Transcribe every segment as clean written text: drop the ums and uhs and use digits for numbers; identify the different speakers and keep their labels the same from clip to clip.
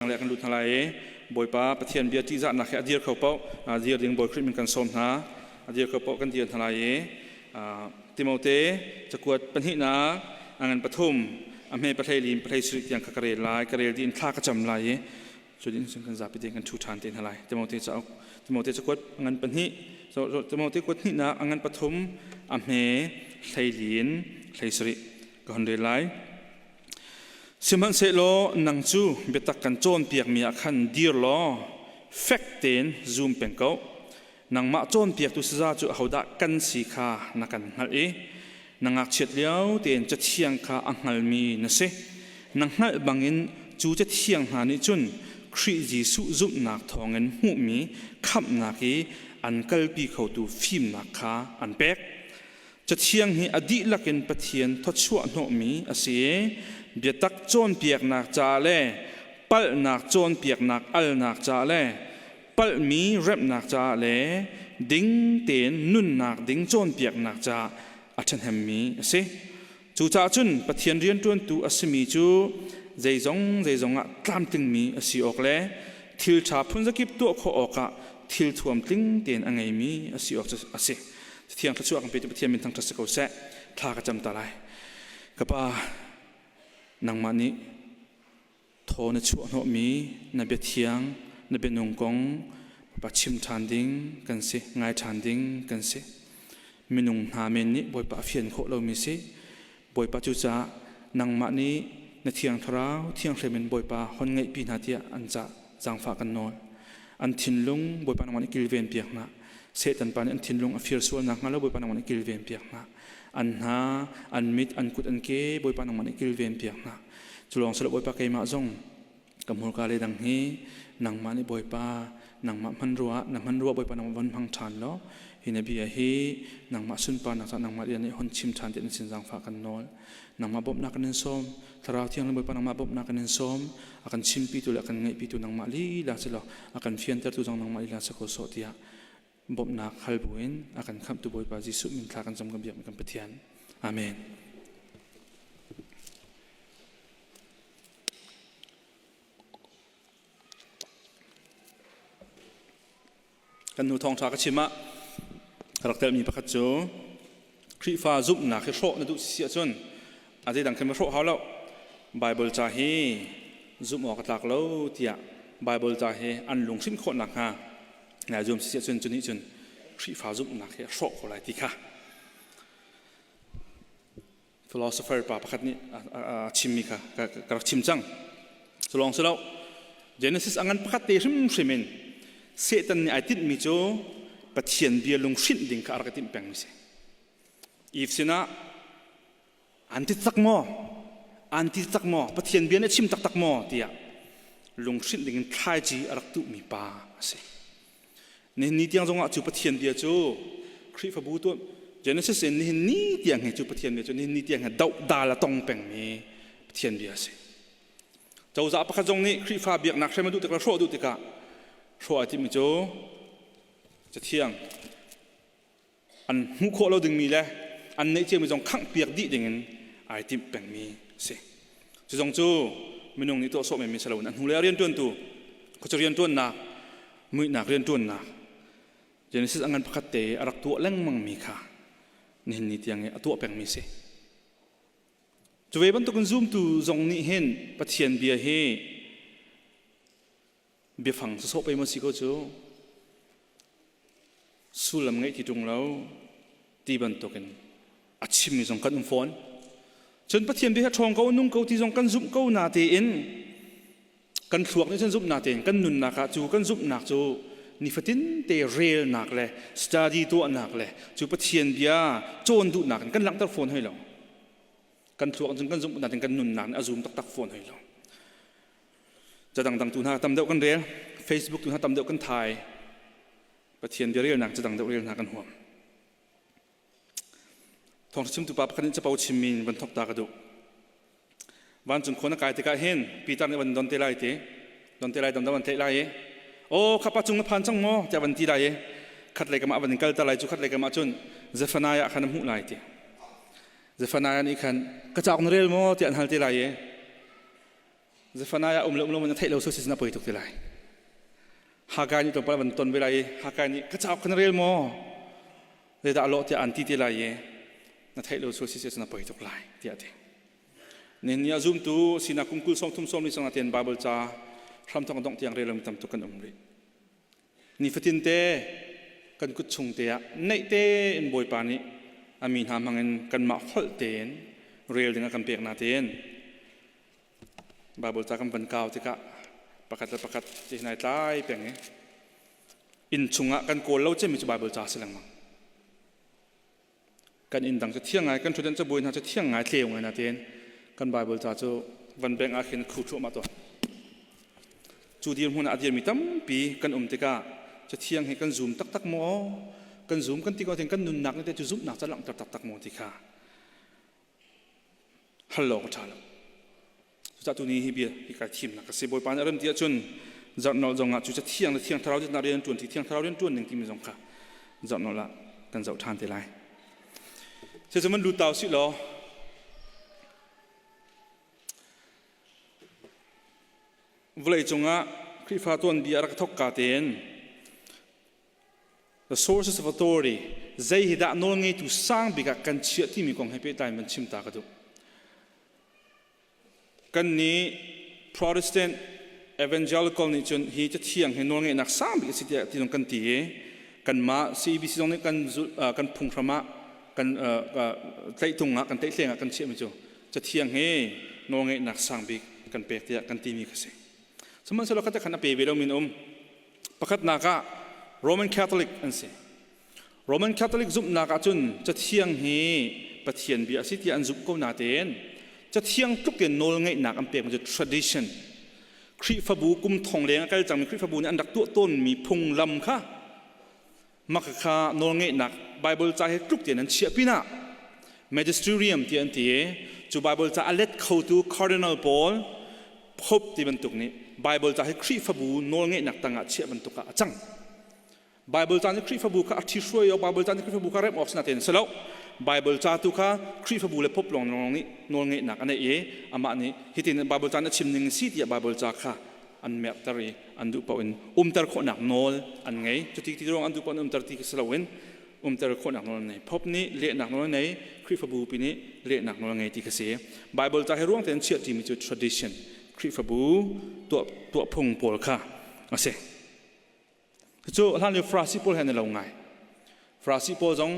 Speaker 1: Le kan lut hna lai i Bawipa Pathian bia ṭihzahnak he a dir kho paoh dir ding Bawi Khrih min kan sawm hna. A dir kho paoh kan dir hna lai i Timote cakuat pahnihnak a ngan pathum a hme pahlei lim pahlei sarih tiang kha ka rel lai. Ka rel dih in thla ka cam lai i cu ding cun kan zapi tein kan ṭhu ṭhan te hna lai. Timote cauk Timote cakuat a ngan pahnih Timote kuat hnihnak a ngan pathum a hme hleilin hlei sarih ka hon rel lai. Sihmanhsehlaw nang cu biatak kan cawnpiakmi ah khan dir law fek tein zum peng ko. Nangmah cawnpiaktu saza cu ahodah kan si kha na kan hngalh i na ngakchiat lio tein Cathiang kha a hngalmi na si. Na hngalh bangin cu Cathiang hna nih cun Khrih Jesuh zumhnak thawngin hmuhmi khamhnak i an kalpi khotu fimnak kha an pek. Cathiang hi a dihlak in Pathian thawchuah hnawhmi a si i biatak cawnpiaknak ca le palhnak cawnpiaknak alnak ca le palhmi remhnak caah le ding tein nunnak ding cawnpiaknak caah a ṭhahnemmi a si. Cucaah cun Pathian rianṭuantu a simi cu zeizong zeizong ah tlamtlingmi a si awk le thil ṭha phunzakip tuah khawh awkah thil thuam tling tein a ngeimi a si awk a si. Thiang thluachuah kan petu Pathian min thangṭhat si ko seh. Thla ka cam ta lai. Ka Pa, nangmah nih thaw na chuah hnawhmi na bia thiang, na bianung kong Pa chim ṭhan ding kan si, ngai ṭhan ding kan si. Minung hna men nih Bawipa a fian khawh lomi si. Bawipa cucaah nangmah nih na thiang thlarau thianghlim in Bawipa hon ngeihpi hna tiah an cah zaangfah kan nawl. An thinlung Bawipa nangmah nih kilven piak hna. Satan pa nih an thinlung a fir sual nakhnga lo Bawipa nangmah nih kilven piak hna. An hna, an mit, an kut, an ke Bawipa nangmah nih kilven piak hna. Cu lawng silo Bawipa keimah zong ka hmurka le dang hi nangmah nih Bawipa nangmah hmanrua na hmanrua Bawipa nangmah von hmang ṭhan law hi na bia hi nangmah sunparnak caah nangmah rian nih hon chim ṭhan ti na sin zaangfah kan nawl. Nangmah bawmhnak kan in sawm. Thlarau Thianghlim Bawipa nangmah bawmhnak kan in sawm. A kan chimpitu le a kan ngaihpitu nangmah lila si law a kan fiantertu zong nangmah lila si ko sawh tiah bawmhnak hal buin a kan khamhtu Bawipa Jesuh min thla kan cam kan biakmi kan Pathian. Amen. Kan nu thawngṭha ka chim ah ka rak telmi pakhat cu Khrihfa zumhnak hi hrawh na duh si ahcun a zeidang khin va hrawh hau lo. Bible ca hi zumh awk a tlak lo tiah Bible ca hi an lunghrinh khawh nakhnga nai zuam si ahcun cu nih cun Khrihfa zumhnak hi a hrawh ko lai ti kha philosopher pa pakhat nih a chimmi kha ka rak chim cang. Cu lawng si lo, Genesis a ngan pakhat te hrimhrim in Satan nih ai tinhmi cu Pathian bia lunghrinh ding kha a rak i timh pengmi si. Eve sinah an ti tak maw? An ti tak maw? Pathian bia nih a chim taktak maw? tiah lunghrinh ding in thlaici a rak tuhmi pa a si. Nihin ni tiang zongah cu Pathian bia cu Khrihfabu tuah Genesis in nihin ni tiang hi cu Pathian bia cu nihin ni tiang hi dohdal a tong pengmi Pathian bia a si. Cozah pakhat zong nih Khrihfa biaknak hrem a duh tikah hrawh a duh tikah hrawh ai timmi cu Cathiang an hmuh khawh lo dingmi le an neih ciami zong khangh piak dih dingin ai timh pengmi si. Cu zong cu minung nih tuah sawh menmi si loin a hnulei ah rianṭuantu khuacu rianṭuannak muihnak rianṭuannak Genesis a ngan pakhat te a rak tuah lengmangmi kha nihin ni tiang i a tuah pengmi si. Cu ve bantukin zumtu zong nih hin Pathian bia hi biafang sawsawh pei maw si ko cu sullam ngeih ti ṭung lo ti bantukin a chimmi zong kan um fawn. Cun Pathian bia hi ṭhawng ko nung ko ti zong kan zumh ko na tein kan thluak nih cun zumh na tein kan nunnak ah cu kan zumhnak cu nifatin te relnak le study tuahnak le cu Pathian bia cawn duhnak in kan langhter fawn hoi lo. Kan thluak cun kan zumh na tein kan nunnak nih a zum taktak fawn hoi lo. Cadang dang tu hna tam deuh kan rel, Facebook tu hna tam deuh kan thai. Pathian bia relnak cadang deuh rel hna kan huam. Thawngṭha chimtu pa pakhat nih capo chimmi in van thok ta ka duh. Vancung khua na kai tikah hin Peter nih van don te lai ti, don te lai dam dam an tlaih lai i, "Aw khapa cung na phan cang maw?" tiah van ti lai i, khat lei kam ah van in kal ta lai cu khat lei kam ah cun Zephaniah khan a hmuh lai ti. Zephaniah nih khan, "Ka cauk na rel maw?" tiah an hal te lai i, Zephaniah um le um lo na theih lo so si na poi tuk ti lai. Hagai nih tlawmpal van ton ve lai i Hagai nih ka cauk kan rel maw? Zeidah a lawh tiah an ti te lai i na theih lo so si si na poi tuk lai tiah a ti. Nihin ni ah zumtu sinak kum 20 30 sawm li sang tian Bible ca hramthok dongh tiang rel lomi tam tuk kan um rih. Nifatin te kan kut chung te ah neih tein Bawipa nih a mi hna hmangin kanmah holh tein rel ding a kan pek na tein Bible ca kan van kau tikah pakhat le pakhat ti hin ai tlai peng i inn chungah kan kawl lo cemmi cu Bible ca si lengmang. Kan inn dang cu thiang ngai, kan ṭhutdenh cabuai hna cu thiang ngai tleu ngai natein kan Bible ca cu van beng ah khin khu thluahmah tawn. Cu dirhmun ah a dirmi tampi kan um tikah cathiang hi kan zum taktak maw? Kan zum kan ti ko ahcun kan nunnak nih teh cu zumhnak ca langhter taktak maw ti kha hal lo ka ṭha lo. Cucaah tuni hi bia hi kai thimnak a si. Bawipa nih a rem ti ahcun zarhnolh zong ah cu cathiang le thiang thlarau zetnak rian ṭuan ti thiang thlarau rian ṭuan ning timi zong kha zarhnolh ah kan zoh ṭhan te lai. Cucu man lut tau sih law vawlei cungah Khrihfa tuanbia a rak thok ka tein the sources of authority zei hi dah nawlngeitu sang bik ah kan chiah timi kong he pehtlai in van chim ta ka duh. Kan nih Protestant Evangelical nih cun hi cathiang hi nawlngeihnak sang bik a si tiah ti zong kan ti i kanmah CEBC zong nih kan kan phunghram ah kan tlaihtung ah kan tlaihtleng ah kan chiahmi cu cathiang hi nawlngeihnak sang bik kan pek tiah kan timi kha si. Sihmanhsehlaw kha khan a pe ve lomi an um. Pakhatnak ah Roman Catholic an si. Roman Catholic zumhnak ahcun Cathiang hi Pathian bia a si tiah an zumh ko natein Cathiang tluk in nawlngeihnak an pekmi cu tradition Khrihfabu kum thong leng a kal cangmi Khrihfabu nih an rak tuah tawnmi phunglam kha maka kha nawlngeihnak Bible ca he tluk tein an chiah pinah magisterium ti an ti i cu Bible ca a let khotu cardinal pawl Pope ti bantuk nih Bible ca hi Khrihfabu nawlngeihnak tangah chiah bantuk ah a cang. Bible ca nih Khrihfabu kha a ṭhihruai awk, Bible ca nih Khrihfabu kha remh awk si natein si lo. Bible ca tu kha Khrihfabu le Pope lawng lawng nih nawlngeihnak a neih i amah nih hitin Bible ca nih a chim ning si tiah Bible ca kha an merhter i an duh paoh in umter khawhnak nawl an ngei. Cuti ti ruang an duh paoh in umter ti si loin umter khawhnak nawl an ngei. Pope nih lehnak nawl a nei, Khrihfabu pi nih lehnak nawl a ngei ti kha si. Bible ca hi ruang tein chiah ṭimi cu tradition, Khrihfabu tuah tuahphung pawl kha a si. Cucu hlanlio Farasi pawl he an i lo ngai. Farasi pawl zong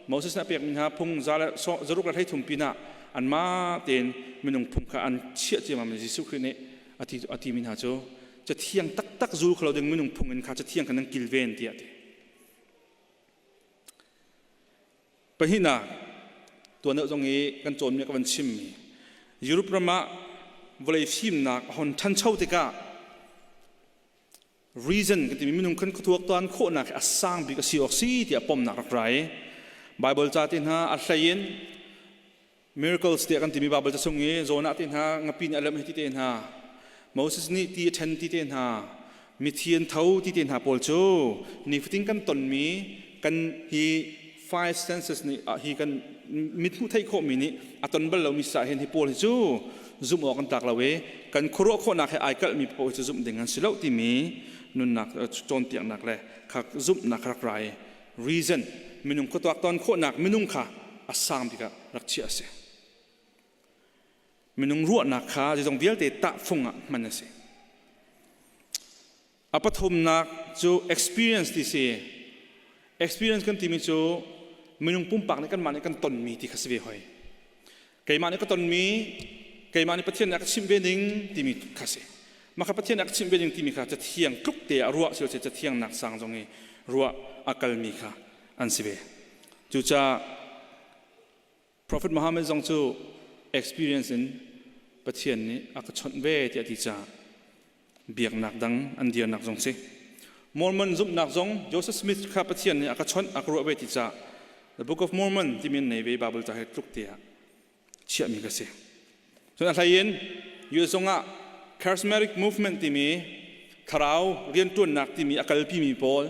Speaker 1: Moses nih a pekmi hna phung zaruk le 13 pinah anmah tein minung phung kha an chiah ciammam i Jesuh Khrih nih a timi hna cu cathiang taktak zul kho lo ding minung phung in kha cathiang kha nan kilven tiah a ti. Pahnihnak, tuan deuh zong i kan cawnmi ka van chimmi Europe ram ah vawlei fimnak a hon ṭhancho tikah Reason kan timi minung kan khuatuak tuan khawhnak hi a sang bik a si awk si tiah pomnak rak ra i Bible ca te hna a hlei in miracles tiah kan timi Bible ca chung i Jonah te hna ngapi nih a lamh hi ti te hna Moses nih ti a ṭhen ti te hna mithi an tho ti te hna pawl cu nifatin kan tonmi kan hi five senses nih hi kan mit hmuh theih khawhmi nih a ton bal lomi sa hin hi pawl hi cu zumh awk an tlak lo i kan khuaruah khawhnak he ai kalhmi paoh hi cu zumh ding an si lo timi nunnak cawnpiaknak le kha zumhnak rak ra i reason minung khuatuak ton khawhnak minung kha a sang bik ah rak chiah a si. Minung ruahnak kha zeizong vialte tahfung ah hman a si. A pathumnak cu experience ti si. Experience kan timi cu minung pumpak nih kanmah nih kan tonmi ti kha si ve hoi. Keimah nih ka tonmi, keimah nih Pathian nih a ka chimh ve ning timi kha si. Mah kha Pathian nih a ka chimh ve ning timi kha cathiang tluk te ah ruah si lo cathiang nak sang zong i ruah a kalmi kha an si ve. Cucaah Prophet Muhammad zong cu experience in Pathian nih a ka chawnh ve tiah a ti caah biaknak dang an dirnak zong si. Mormon zumhnak zong Joseph Smith kha Pathian nih a ka chawnh a ka ruah ve ti caah The Book of Mormon timi an nei ve Bible ca he tluk tiah chiahmi ka si. Cun a hlei in US zong ah Charismatic Movement timi thlarau rianṭuannak timi a kalpimi pawl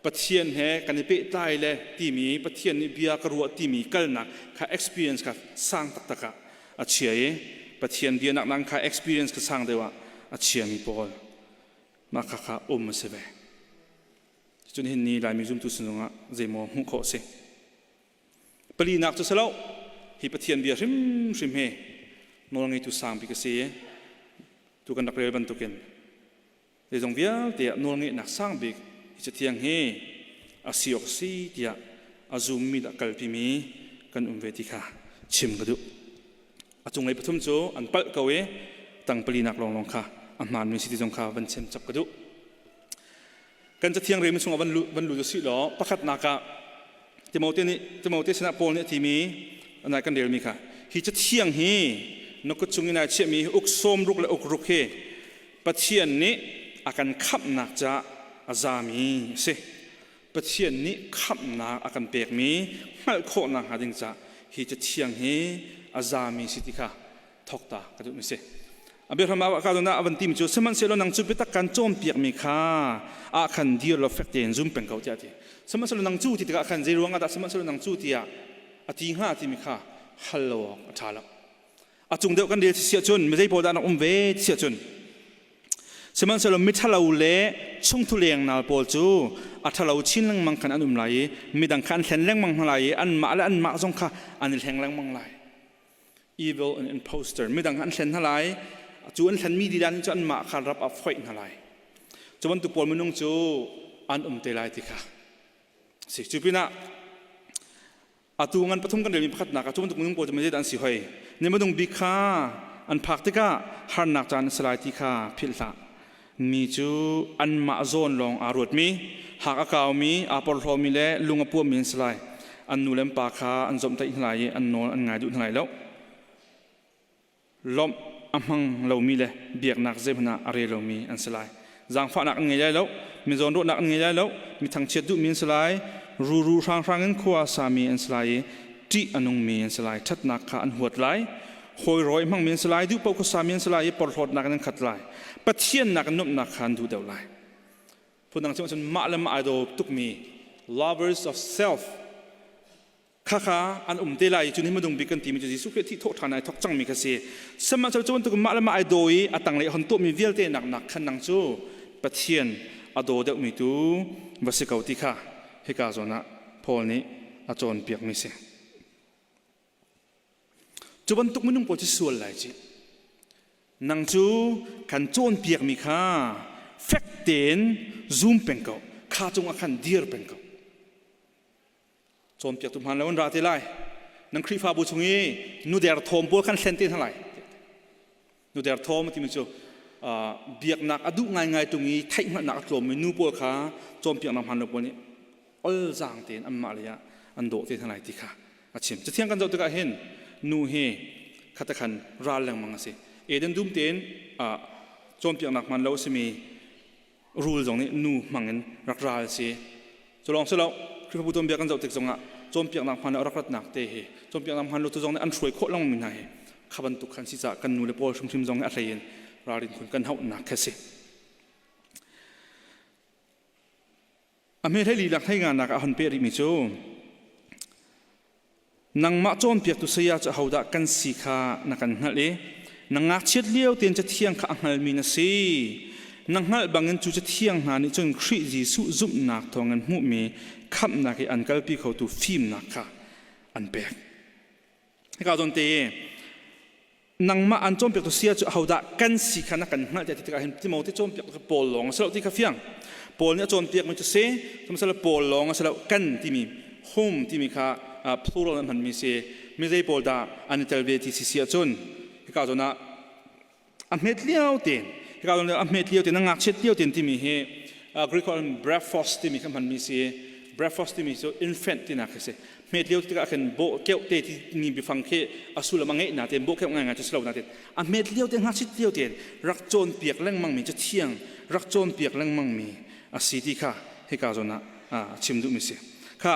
Speaker 1: Pathian he kan i pehtlai le timi Pathian nih bia ka ruah timi kalnak kha experience kha sang taktak ah a chia i Pathian bia nak nang kha experience ka sang deuh ah a chiami pawl mah kha kha um a si ve. Cun hin ni Laimi zumtu sinung ah zeimaw hmuh khawh a si. Palinak cu si lo, hi Pathian bia hrimhrim hi nawlngeitu sang bik a si i tu kan rak rel bantukin zeizong vialte ah nawlngeihnak sang bik hi Cathiang hi a si awk a si tiah a zummi le a kalpimi kan um ve ti kha chim ka duh. A cunglei pathum cu an palh ko i tang palinak lawnglawng kha a hmaanmi si ti zong kha van chim chap ka duh. Kan Cathiang relmi chungah van lut usih law pakhatnak ah Timote nih Timote sinah Paul nih a timi nai kan relmi kha hi cathiang hi na kut chung i nai chiahmi hi uk sawmruk le uk ruk hi Pathian nih a kan khamhnak caah a zami a si. Pathian nih khamhnak a kan pekmi hngalh khawhnak hnga ding caah hi cathiang hi a zami si ti kha thawk ta ka duhmi si. A biahram ah ka ah van timi cu sihmanhsehlaw nang cu biatak kan cawnpiakmi kha ah khan dir law fek tein zum peng ko tiah a ti. Sihmanhsehlaw nang cu ti tikah khan zei ruang ah dah sihmanhsehlaw nang cu tiah a ti hnga timi kha hal lo awk a ṭha lo. A cung deuh kan rel si ahcun mi zei pawl dah nak um ve ti ahcun sihmanhsehlaw miṭhalo le chungthu lengnal pawl cu a ṭhalo chin lengmang khan an um lai i midang kha an hlen lengmang hna lai i anmah le anmah zong kha an i hleng lengmang lai. Evil and imposter midang an hlen hna lai, cu an hlenmi lila nih cun anmah kha rap ah foih hna lai. Cu bantuk pawl minung cu an um te lai ti kha si. Cu pinah atu ngan pathum kan relmi pakhatnak ah cu bantuk minung pawl cu zeidah an si hoi? Ni minung bik kha an phak tikah harnak caan a si lai ti kha philh hlah. Mi cu anmah zawn lawng aa ruatmi, hak a kaumi, aa porhlawmi le lung a puammi an si lai. An nu le an pa kha an zawmhtaih hna lai i an nawl an ngai duh hna lai lo. Lawmh a hmang lomi le biaknak zeihmanh ah a rel lomi an si lai. Zaangfahnak an ngei lai lo, mi zawnruahnak an ngei lai lo, mi thangchiat duhmi an si lai, ruru hranghrang in khua a sami an si lai i ṭih a nungmi an si lai. Ṭhatnak kha an huat lai, hawi rawi hmangmi an si lai, duh paoh khuasami an si lai i porhlawtnak in an khat lai. Pathian nakin nuamhnak kha an duh deuh lai. Phundang chim ahcun mah le mah ai daw tukmi lovers of self khakha an um te lai i cun hi madung bik kan timi cu Jesuh Khrih thih thawh ṭhan ai thawk cangmi kha si. Sihmanhsehlaw cu bantuk mah le mah ai daw i a tanglei hon tuahmi vialte nak nak khan nang cu Pathian a daw deuhmi tu va si ko ti kha hika zawn ah Paul nih a cawnpiakmi si. Cu bantuk minung pawl cu sual lai ci. Nang cu kan cawnpiakmi kha fek tein zum peng ko. Kha cungah khan dir peng ko. Cawnpiaktu hmaan lo an ra te lai. Nan Khrihfabu chung i nu derthawm pawl khan hlen te hna lai. Nu derthawm timi cu biaknak a duh ngaingai tung i theihhngalhnak a tlawmmi nu pawl kha cawnpiaknak hmaan lo pawl nih olzaang tein anmah lei ah an dawh te hna lai ti kha a chim. Cathiang kan zoh tikah hin nu hi khatakhan ral lengmang a si. Eden dum tein cawnpiaknak hmaan lo a simi rul zong nih nu hmang in rak ral a si. Cu lawng si lo, Khrihfabu tuanbia kan zoh tik zongah cawnpiaknak hmaan lo rak ratnak te hi cawnpiaknak hmaan lo tu zong nih an hruai khawh lengmang mi hna hi kha bantuk khan si caah kan nu le pawl hrimhrim zong nih a hlei in ralrin khun kan hauhnak khi a si. A hme hlei lilak hlei nganak ah hon peh rihmi cu nangmah cawnpiaktu saya cu ahodah kan si kha na kan hngalh i na ngakchiat lio tein cathiang kha a hngalmi na si. Na hngalh bangin cu cathiang hna nih cun Khrih Jesuh zumhnak thawngin hmuhmi khamhnak i an kalpi khotu fimnak kha an pek. Hika zawn te nangmah an cawnpiaktu saya cu ahodah kan si kha na kan hngalh tiah ti tikah hin Timote cawnpiaktu kha Paul lawng a si lo ti kha fiang. Paul nih a cawnpiakmi cu si, sihmanhsehlaw Paul lawng a si lo, kan timi hum timi kha plural an hmanmi si. Mi zei pawl dah an i tel ve ti si si ahcun hika zawn ah a hmet lio tein hika zawn a hmet lio tein a ngakchiat lio tein timi hi Greek holh in brephos timi kha hmanmi si. Brephos timi cu infant tinak khi si. Hmet lio tikah khin bawh keuh te timi biafang khi a sullam a ngeih natein bawh keuh ngaingai cu si lo natein a hmet lio te ngakchit lio tein rak cawnpiak lengmang mi cathiang rak cawnpiak lengmang mi a si ti kha hika zawn ah chim duhmi si. Kha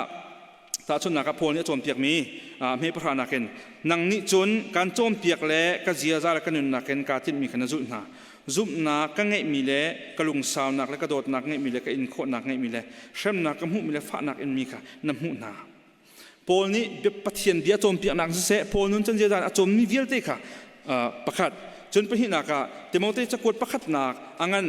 Speaker 1: tahchunhnak ah Paul nih a cawnpiak mi hme pahra nakin nang nih cun kan cawnpiak le ka ziaza le ka nunnak in kaa tinhmi kha na zulh hna. Zumhnak ka ngeihmi le ka lungsaunak le ka dawtnak ngeihmi le ka inkhawhnak ngeihmi le hremnak ka hmuhmi le fahnak inmi kha na hmuh hna. Paul nih Pathian bia cawnpiaknak siseh, Paul nun can ziaza a cawnmi vialte kha Pakhat. Cun pahnihnak ah Timote cakuat pakhatnak a ngan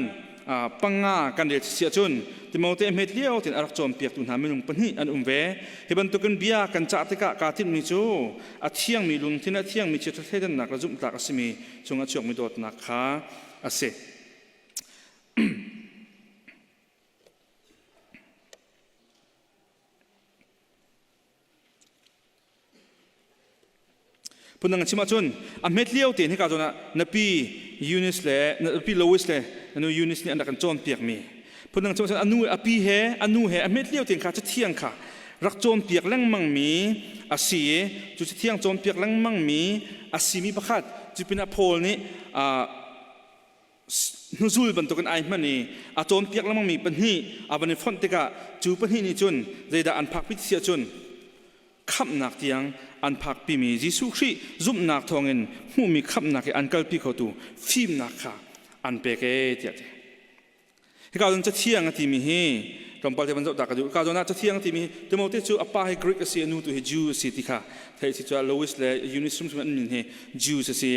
Speaker 1: panga kan rel si ahcun Timote hmet lio tein a rak cawnpiaktu hna minung pahnih an um ve. Hi bantukin bia kan cah tikah kaa tinhmi cu a thiangmi lungthin, a thiangmi chiaṭha thleidannak le zumhtlak a simi cungah chuakmi dawtnak kha a si. Phundang chim ahcun a hmet lio tein hika zawn ah na pi Eunice le na pi Lois le na nu Eunice nih an rak kan cawnpiakmi phundang chim ahcun a nu a pi he a nu he a hmet lio tein kha cathiang kha rak cawnpiak lengmangmi a si i cu cathiang cawnpiak lengmangmi a simi pakhat cu pinah Paul nih hnuzul bantukin ai hman i a cawnpiak lengmangmi pahnih a van i fonh tikah cu pahnih nih cun zeidah an phakpi ti ahcun khamhnak tiang an phakpimi Jesuh Khrih zumhnak thawngin hmuhmi khamhnak i an kalpi khotu fimnak kha an pek ee tiah ti. Hika cun cathiang a timi hi tlawmpal te van zoh ta ka duh. Hika zawn ah cathiang a timi hi Timote cu a pa hi Greek a si, a nu tu hi Jew a si ti kha theih si cu Lois le Eunice hrimhrim an min hi Jews a si.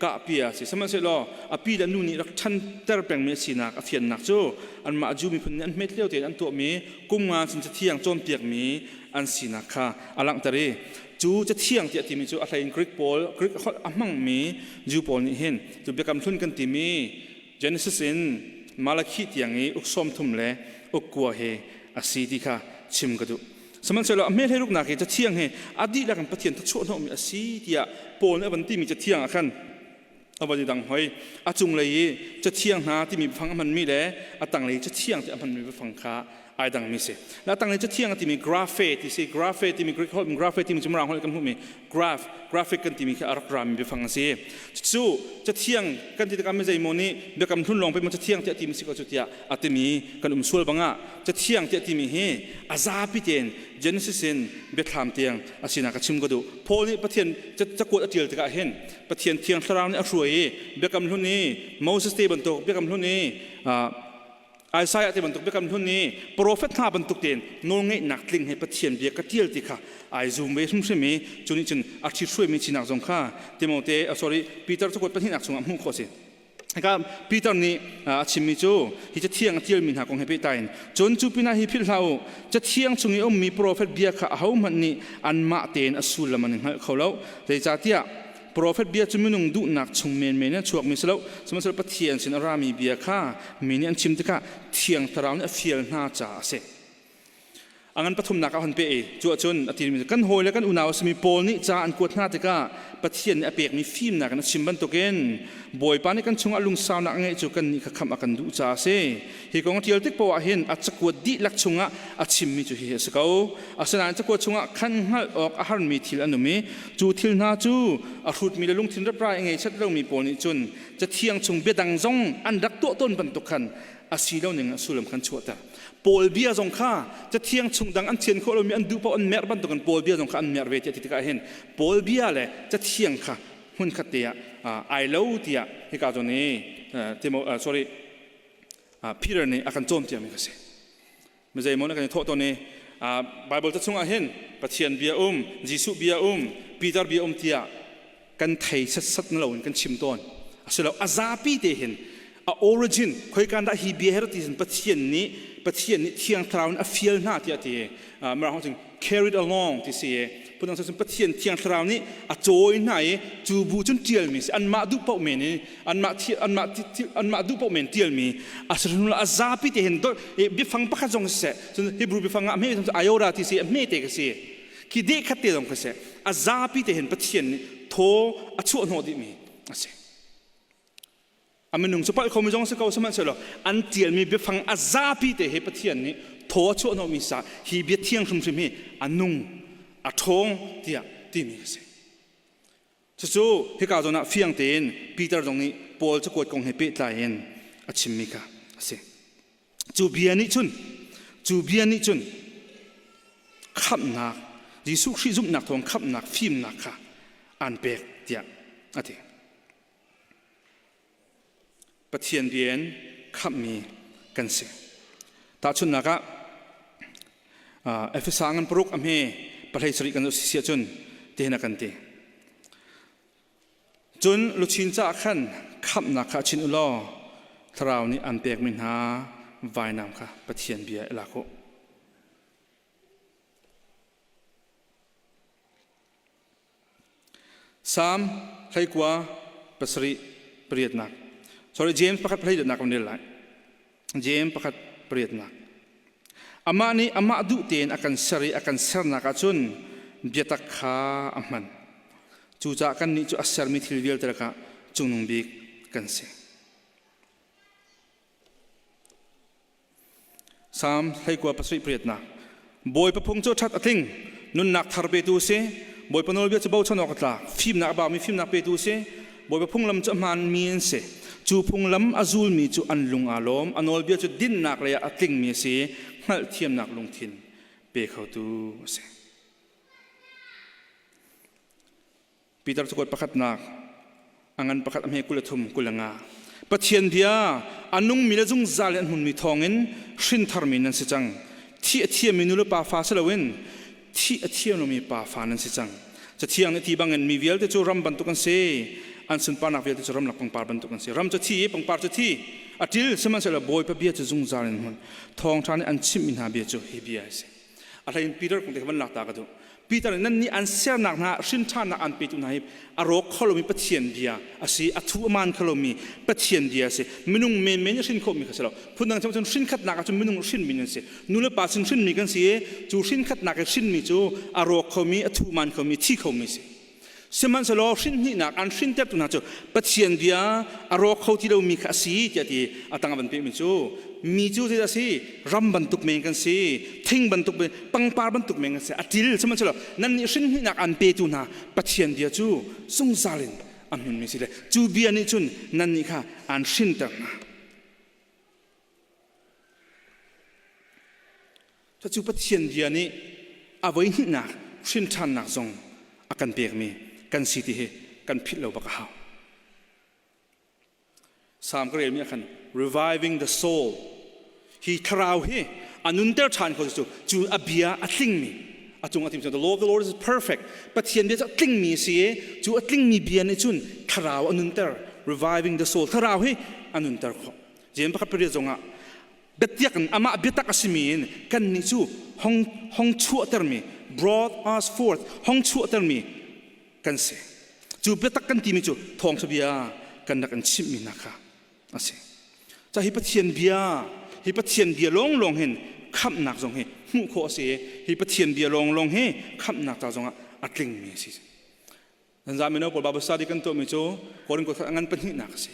Speaker 1: Kahpia a si. Sihmanhsehlaw a pi le nu nih rak ṭhanter pengmi a sinak a fiannak cu anmah Jew miphun nih an hmet lio tein an tuahmi kum nga sin cathiang cawnpiakmi an sinak kha a langhter i cu cathiang tiah timi cu a hleiin Greek pawl Greek holh a hmangmi Jew pawl nih hin cu biakam hlun kan timi Genesis in Malakhi tiang i uk 30 le uk kua he a si ti kha chim ka duh. Sihmanhsehlaw a hme ruknak hi cathiang hi a dihlak in Pathian thluachuah hnawhmi a si tiah Paul nih a van timi cathiang ah khan a van i dang hoi. A cunglei i cathiang hna timi biafang a hmanmi le a tanglei cathiang ti a hmanmi biafang kha ai dangmi si. La tanglei cathiang a timi graphe ti si. Graphe timi Greek holh graphe timi cu Mirang holh kan hmuhmi graph graphic kan timi khi a rak rami biafang a si. Cu cathiang kan ti tikah mi zeimaw nih biakam hlun lawng pei maw cathiang tiah timi si ko cu tiah a timi kan um sual bangah cathiang tiah timi hi a zapi tein Genesis in biathlam tiang a sinak ka chim ka duh. Paul nih Pathian cakuat a tial tikah hin Pathian thiang thlarau nih a hruai i biakam hlun i Moses te bantuk biakam hlun i Isaiah te bantuk biakam hlun i profet hna bantuk tein nawlngeihnak tling he Pathian bia ka tial ti kha ai zum ve hrimhrim i cu nih cun a ṭhithruaimi sinak zong kha Timote sorry Peter cakuat pahnihnak chungah hmuh khawh a si. Hika Peter nih a chimmi cu hi cathiang a tialmi hna kong he pehtlai in cun cu pinah hi philh hlah u cathiang chung i ummi profet bia kha ahohmanh nih anmah tein a sullam an i hngalh kho lo zeicahtiah Profet bia cu minung duhnak chung menmen in a chuakmi si lo, sihmanhsehlaw Pathian sin a rami bia kha mi nih an chim tikah Thiang Thlarau nih a fial hna caah a si. A ngan pathumnak ah hon pe i cu ahcun a timi kan hawi le kan unau a simi Paul nih ca an kuat hna tikah Pathian nih a pekmi fimnak in a chim bantukin Bawipa nih kan chungah lungsaunak a ngeih cu kannih kha khamh a kan duh caah a si. Hi kong a ṭial tik paoh ah hin a cakuat dihlak chungah a chimmi cu hihi a si ko. Asinain cakuat chungah khan hngalh awk a harmi thil an um i cu thil hna cu a hrutmi le lungthin reprai a ngei set lomi pawl nih cun Cathiang chung biadang zong an rak tuah tawn bantuk khan a si lo ning a sullam khan chuahter. Paul bia zong kha Cathiang chung dang an thian khawh lomi an duh paoh an merh bantukin Paul bia zong kha an merh ve tiah ti tikah hin Paul bia le Cathiang kha hmunkhat te ah ai lo tiah hika zawn i Timo sorry Peter nih a kan cawnpiakmi ka si. Mi zeimaw nih kan i thawh tawn i Bible ca chungah hin Pathian bia um, Jesuh bia um, Peter bia um tiah kan thei setsat na loin kan chim tawn. Asilo a zapi te hin a origin khoikan dah hi bia her ti sin Pathian nih Pathian nih Thiang Thlarau in a fial hna tiah ti Mirang cun carried along ti si i phundang cun Pathian Thiang Thlarau nih a cawi hna i cu bu cun ṭialmi si anmah duh paoh men in anmah anmah anmah duh paoh men ṭialmi a si a zapi te hin biafang pakhat zong siseh cun Hebrew biafang ah hme cu ayora ti si a hme te ka si khi deh khat te zong ka si a zapi te hin Pathian nih thaw a chuah hnawh dihmi a si. A minung cu palh khomi zong si ko sihmanhsehlaw an tialmi biafang a zapi te he Pathian nih thaw a chuahhnawhmi sa hi bia thiang hrimhrim hi a nung a ṭhawng tiah timi a si. Cucu hika zawn ah fiang tein Peter zong nih Paul cakuat kong he pehtlai in a chimmi kha a si. Cu bia nih cun cu bia nih cun khamhnak Jesuh Khrih zumhnak thawng khamhnak fimnak kha an pek tiah a ti. Pathian bia in khamhmi kan si. Tahchunhnak ah Efesa ngan paruk a hme pahlei sarih kan si ahcun tihin a kan ti. Cun luchin caah khan khamhnak kha chin u law Thlarau nih an pekmi hna vainam kha Pathian bia i lak u. Salm 19 pasarih pariatnak. Sorry, James pakhat pahleihnak kan rel lai. James pakhat pariatnak. Amah nih amah duh tein a kan ser i a kan sernak ahcun biatak kha a hman. Cucaah kannih cu a sermi thil vialte lakah cungnung bik kan si. Salm 19 pasarih pariatnak. Bawipa phung cu ṭhat a tling, nunnak thar petu a si. Bawipa nawlbia cu bochan awk a tlak, fimnak a baumi fimnak petu a si. Bawipa phunglam cu a hmaanmi an si. Cu phunglam a zulmi cu an lung aa lawm. A nawlbia cu dinnak lei ah a tlingmi a si, hngalhthiamnak lungthin pe khotu a si. Peter cakuat pakhatnak a ngan pakhat a hme 23 25. Pathian bia a nungmi le zungzal in an hmunmi thawngin hrintharmi nan si cang. Thih a thiammi nu le pa fa si loin thih a thiam lomi pa fa nan si cang. Cathiang nih ti bangin mi vialte cu ram bantuk an si. An sunparnak vialte cu ramlak pangpar bantuk an si. Ram cu thi i pangpar cu thi. A ṭil sihmanhsehlaw Bawipa bia cu zungzal in hmun. Thawngṭha nih an chimhmi hna bia cu hi bia a si. A hlei in Peter kong te kha van lak ta ka duh. Peter nih nannih an sernak hna hrinṭhannak an petu hna hi a rawk kho lomi Pathian bia a si, a thu a maan kho lomi Pathian bia a si. Minung menmen i hrin khawhmi kha si lo. Phundang cun hrinkhatnak ah cun minung hrinmi nan si. Nu le pa sin hrinmi kan si i cu hrinkhatnak i hrinmi cu a rawk khomi, a thu maan khomi, thi khomi si. Sihmanhsehlaw hrinhnihnak an hrintertu hna cu Pathian bia a rawk kho ti lomi kha a si tiah ti a tang a van pehmi cu mi cu zeidah a si? Ram bantuk men kan si, thing bantuk men, pangpar bantuk men kan si, a til. Sihmanhsehlaw nannih hrinhnihnak an petu hna Pathian bia cu zungzal in a hmunmi si le cu bia nih cun nannih kha aan hrinter hna. Cucu Pathian bia nih a voihnihnak hrinṭhannak zong a kan pekmi kan si ti hi kan philh lo bak a hau. Salm ka relmi ah khan reviving the soul hi thlarau hi a nunter ṭhan kho cu cu a bia a tlingmi a cung a tim the law of the Lord is perfect. Pathian bia cu a tlingmi a si i cu a tlingmi bia nih cun thlarau a nunter, reviving the soul, thlarau hi a nunter khawh. Jeim pakhat pariat zongah biatiak in amah biatak a simi in kannih cu hong hong chuahtermi, brought us forth, hong chuahtermi kan si. Cu biatak kan timi cu thawngṭha bia kan rak in chimhmi hna kha a si. Ca hi Pathian bia, hi Pathian bia lawnglawng hin khamhnak zong hi hmuh khawh a si i hi Pathian bia lawnglawng hi khamhnak ca zongah a tlingmi a si. Nan za mino pawl Bible study kan tuahmi cu Korin kut ngan pahnihnak a si.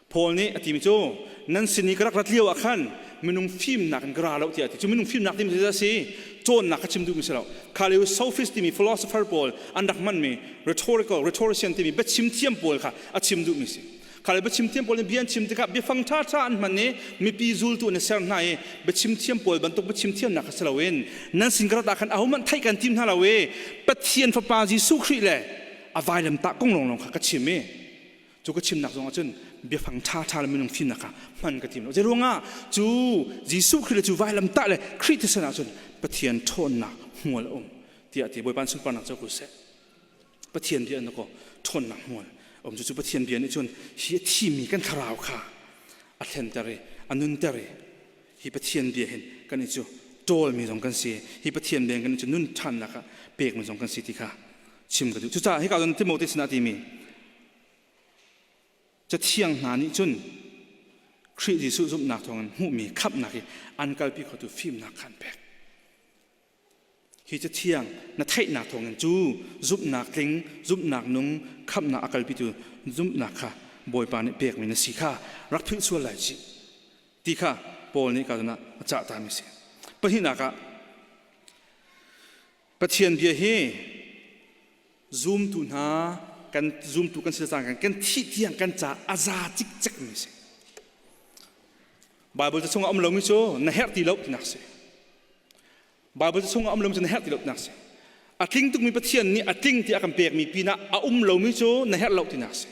Speaker 1: Paul nih a timi cu nan sin i ka rak rat lio ah khan minung fimnak in ka ra lo tiah a ti. Cu minung fimnak timi cu a si cawnnak kha chim duhmi si lo. Kha lio sophist timi philosopher pawl an rak hmanmi rhetorical rhetorician timi biachim thiam pawl kha a chim duhmi si. Kha le biachim thiam pawl nih bia an chim tikah biafang ṭhaṭha an hman i mipi zultu an i ser hna i biachim thiam pawl bantuk biachim thiamnak kha si loin nan sin ka rat ah khan ahohmanh theih kan tim hna lo i Pathian Fapa Jesuh Khrih le a vailamtah kong lawnglawng kha ka chim i cu ka chimnak zongah cun biafang ṭhaṭha le minung fimnak kha hman ka tim lo. Zeiruangah cu Jesuh Khrih le cu vailamtah le Khrih thisen ah cun Pathian ṭhawnnak hmual a um tiah ti Bawipa sunparnak co ko seh. Pathian bia na ko ṭhawnnak hmual um cu Pathian bia nih cun hi a thimi kan thlarau kha a thlenter i a nunter i hi Pathian bia hin kan i cu ṭawlmi zong kan si, hi Pathian bia kan i cu nun ṭhannak ah pekmi zong kan si ti kha chim ka duh. Cucaah hika cun Timote sinah timi Cathiang hna nih cun Khrih Jesuh zumhnak thawngin hmuhmi khamhnak i an kalpi khotu fimnak kha an pek. Hi cathiang na theihnak thawngin cu zumhnak tling, zumhnak nung, khamhnak a kalpitu zumhnak kha Bawipa nih pekmi na si kha rak philh sual lai cih ti kha Paul nih ka ah a cah tami a si. Pahnihnak ah Pathian bia hi zumtu hna kan zumtu kan si cang kan thih tiang kan ca a za cikcekmi a si. Bible ca chungah um lomi cu na herh ti lo tinak si. Bible chungah um lomi cu na herh ti lo tinak si. A tling tukmi Pathian nih a tling ti a kan pekmi pinah a um lomi cu na herh lo tinak si.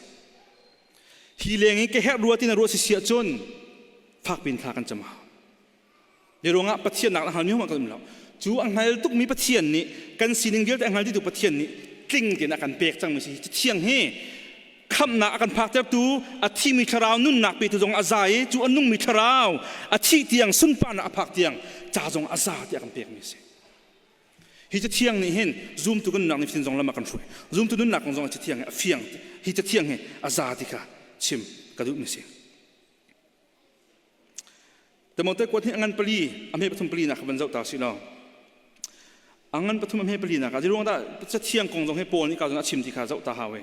Speaker 1: Hi leng i ka herh rua ti na ruah si si ahcun fakpi in thla kan cam hau. Hi ruangah Pathian nak na hngalmi hmanh kan um lo. Cu a hngal tukmi Pathian nih kan sining vialte a hngal dihtu Pathian nih tling tein a kan pek cangmi si. Hi thiang hi Khamhnak a kan phaktertu a thimi thlarau nunnak petu zong a za i cu a nungmi thlarau a thih tiang sunparnak a phak tiang ca zong a za tiah kan pekmi a si. Hi cathiang nih hin zumtu kan nunnak nifatin zong lam a kan hruai. Zumtu nunnak kong zong cathiang hi a fiang. Hi cathiang hi a za ti kha chim ka duhmi a si. Timote kuat hi a ngan pali, a hme pathum pali nak kha van zoh ta si law. A ngan pathum a hme pali nak ah ziruang dah cathiang kong zong hi Paul nih ka zong a chim ti kha zoh ta hau e.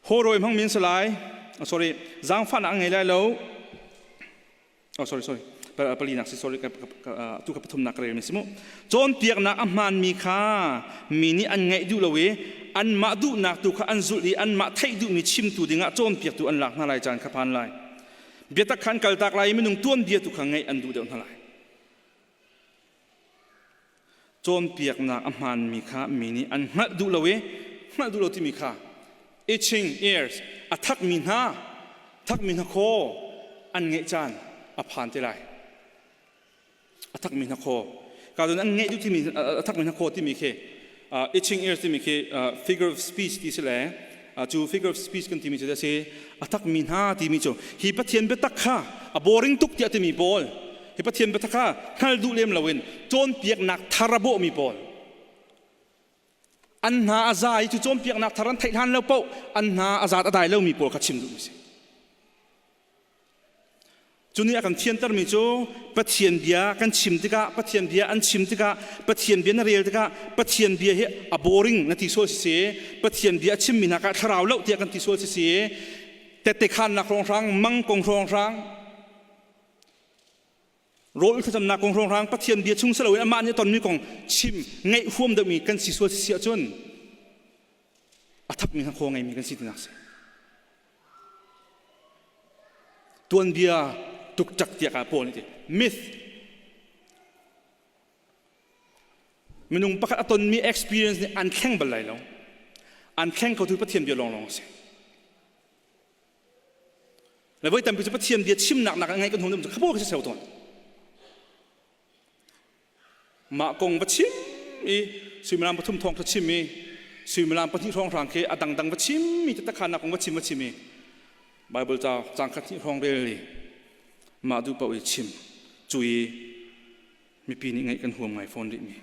Speaker 1: Haw hmang min salai, sorry, zaangfahnak a ngei lai lo. Oh, sorry, sorry. Pali nak si, sorry, tu ka pathum nak ka rel mi si mu. Cawnpiaknak a hmaanmi kha mi nih an ngaih duh lo i anmah duhnak tu kha an zulh i anmah theih duhmi chimtu dingah cawnpiaktu an lak hna lai caan kha phan lai. Biatak kha an kaltak lai i minung tuanbia tu kha ngaih an duh deuh hna lai. Cawnpiaknak a hmaanmi kha mi nih an hngalh duh lo i hngalh duh lo timi kha itching ears a thakmi hna thakmi hna khaw an ngeih caan a phan te lai. A thakmi hna khaw ka cun an ngeih duh timi a thakmi hna khaw timi khi itching ears timi khi figure of speech ti si le cu figure of speech kan timi cu a si a thakmi hna timi cu hi Pathian biatak kha a boring tuk tiah timi pawl hi Pathian biatak kha hngal duh lem loin cawnpiaknak thar a bawhmi pawl an hna a za i cu cawnpiaknak thar an theih hlan lo paoh an hna a zat a dai lomi pawl kha chim duhmi si. Cu nih a kan thiantermi cu Pathian bia kan chim tikah, Pathian bia an chim tikah, Pathian bia na rel tikah Pathian bia hi a boring na ti sual si si, Pathian bia a chimmi hna kha thlarau loh tiah kan ti sual si si, tette khannak hrawnghrang, mang kong hrawnghrang, rawl thlacamnak kong hrawnghrang Pathian bia chung si loin amah nih a tonmi kong chim ngaih huam deuhmi kan si sual si si ahcun a thakmi hna khaw ngeimi kan si tinak si. Tuanbia tuktak tiah ka pawl nih ti. Myth. Minung pakhat a tonmi experience nih an thleng bal lai lo. An thleng kho tu Pathian bia lawnglawng a si. Le voi tampi cu Pathian bia chimnak nak ngai kan hung dum cu khapo ka si seo tawn. Mah kong va chim i suimilam pathum thawng kha chim i suimilam pahnih hrawnghrang khi a dangdang va chim mi takhan kong va chim va chim i Bible ca cang khat hnih hrawng rel i mah duh paoh i chim cu i mipi nih ngaih kan huam ngai fawn rih mi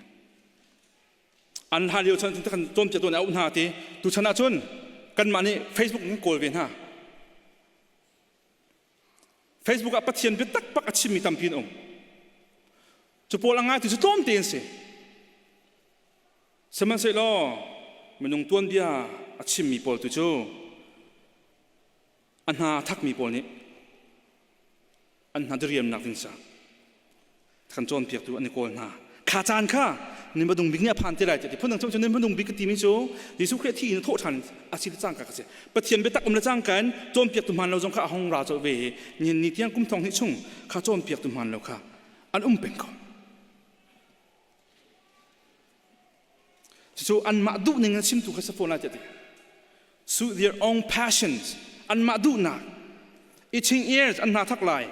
Speaker 1: an hlan lio chan kan cawnpiak tuan a hna ti tu chan ahcun kanmah nih Facebook kan kawl ve hna. Facebook ah Pathian biatak bak a chimmi tampi an um. Cu pawl a ngaitu cu tlawmte an si. Sihmanhsehlaw minung tuanbia a chimmi pawl tu cu a hna thakmi pawl nih an hna diriamnak ding ca kan cawnpiaktu an i kawl hna. Kha caan kha nin badung bik nih a phan te lai ti phun dang cu nin badung bik ka timi cu Jesuh Khrih a thi in thawh ṭhan a si le cangka ka si. Pathian biatak um le cangka in cawnpiaktu hmaan lo zong kha a hong ra colh ve i nihin ni tiang kum thong hnih chung kha cawnpiaktu hmaan lo kha an um peng ko. Cucu anmah duhning in chimtu kha si fawn lai tiah ti. Suit their own passions. Anmah duhnak. Itching ears an hna thak lai.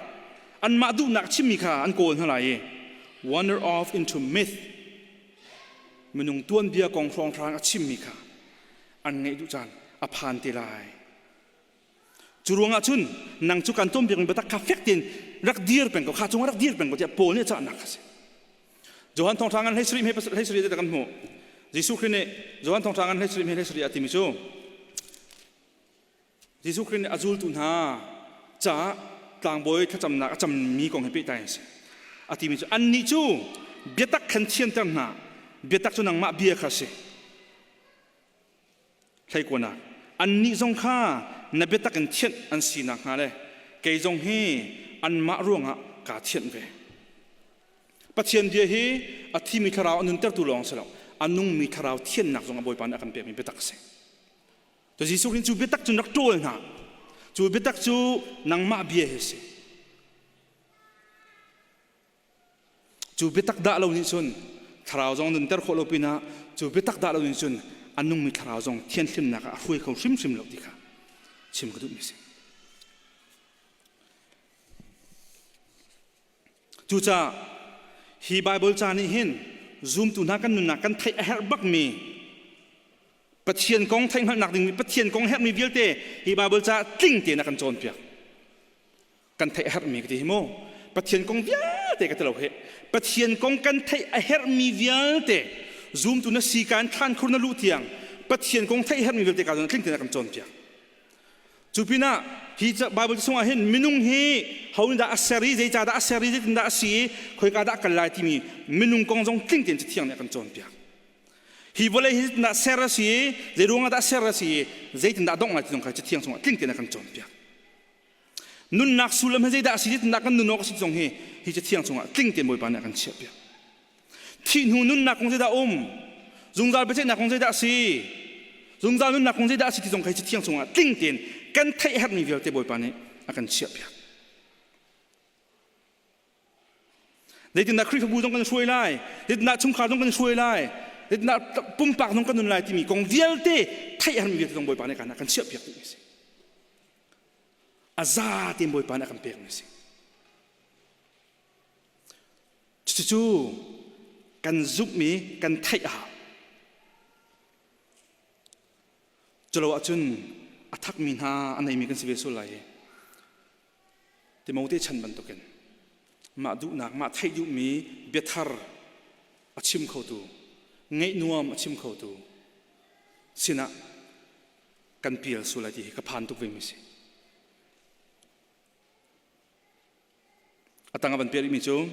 Speaker 1: Anmah duhnak chimmi kha an kawl hna lai i wander off into myth. Minung tuanbia kong hrawnghrang a chimmi kha an ngaih duh caan a phan te lai. Cu ruangah cun nang cu kan tuanbiakmi biatak kha fek tein rak dir peng ko, kha cungah rak dir peng ko tiah Paul nih a cahnak kha si. Johan thawngṭha ngan hlei sarih hlei sarih kan hmuh. Jesuh Khrih nih Johan thawngṭha ngan hlei sarih hlei sarih a timi cu Jesuh Khrih nih a zultu hna caah tlangbawi thlacamnak a cammi kong he pehtlai a si. A timi cu annih cu biatak khan thianter hna, biatak cu nangmah bia kha a si. Hleikuanak annih zong kha na biatak in thianh an si nakhnga le kei zong hi anmah ruangah kaa thianh ve. Pathian bia hi a thimi thlarau a nuntertu lawng si lo, a nungmi thlarau thiannak zong a Bawipa nih a kan pekmi biatak a si. Cu Jesuh Khrih cu biatak cun rak ṭawl hna. Cu biatak cu nangmah bia hi a si. Cu biatak dah lo nih cun thlarau zong nunter khawh lo pinah cu biatak dah lo nih cun a nungmi thlarau zong thianhlimnak ah a hruai kho hrimhrim lo ti kha chim ka duhmi a si. Cucaah hi Baibal ca nih hin zumtu hna kan nunnak kan theih a herh bakmi. Pathian kong theihhngalhnak ding Pathian kong herhmi vialte hi Bible ca tling tein a kan cawnpiak. Kan theih a herhmi ka ti hi mu. Pathian kong vialte ka ti lo he. Pathian kong kan theih a herhmi vialte zumtu na si kan thlan khur na luh tiang Pathian kong theih herhmi vialte ka tling tein a kan cawnpiak. Cu pinah hi Bible chungah hin minung hi ho nih dah a ser i zeicah dah a ser i zeitindah a si i khoika dah kal lai timi minung kong zong tling tein Cathiang nih a kan cawnpiak. Hi vawlei hi zeitindah ser a si i zeiruangah dah ser a si i zeitindah dongh lai ti zong kha Cathiang chungah tling tein a kan cawnpiak. Nunnak sullam hi zeidah a si zeitindah kan nun awk a si zong hi hi Cathiang chungah tling tein Bawipa nih a kan chiahpiak. Thih hnu nunnak kong zeidah um? Zungzal biaceihnak kong zeidah a si? Zungzal nunnak kong zeidah a si ti zong kha hi Cathiang chungah tling tein kan theih herhmi vialte Bawipa nih a kan chiahpiak. Zeitindah Khrihfabu zong kan hruai lai? Zeitindah chungkhar zong kan hruai lai? Zeitindah pumpak zong kan nun lai timi kong vialte theih herhmi vialte zong Bawipa nih kan kan chiahpiak dihmi a si. A za tein Bawipa nih a kan pekmi a si. Cucu kan zumhmi kan theih a hau. Culo ahcun a thakmi hna a neimi kan si ve sual lai i Timote chan bantukin mah duhnak, mah theih duhmi biathar a chim khotu, ngeih nuam a chim khotu sinah kan pial sual lai ti hi ka phan tuk vemi si. A tang a van pial rihmi cu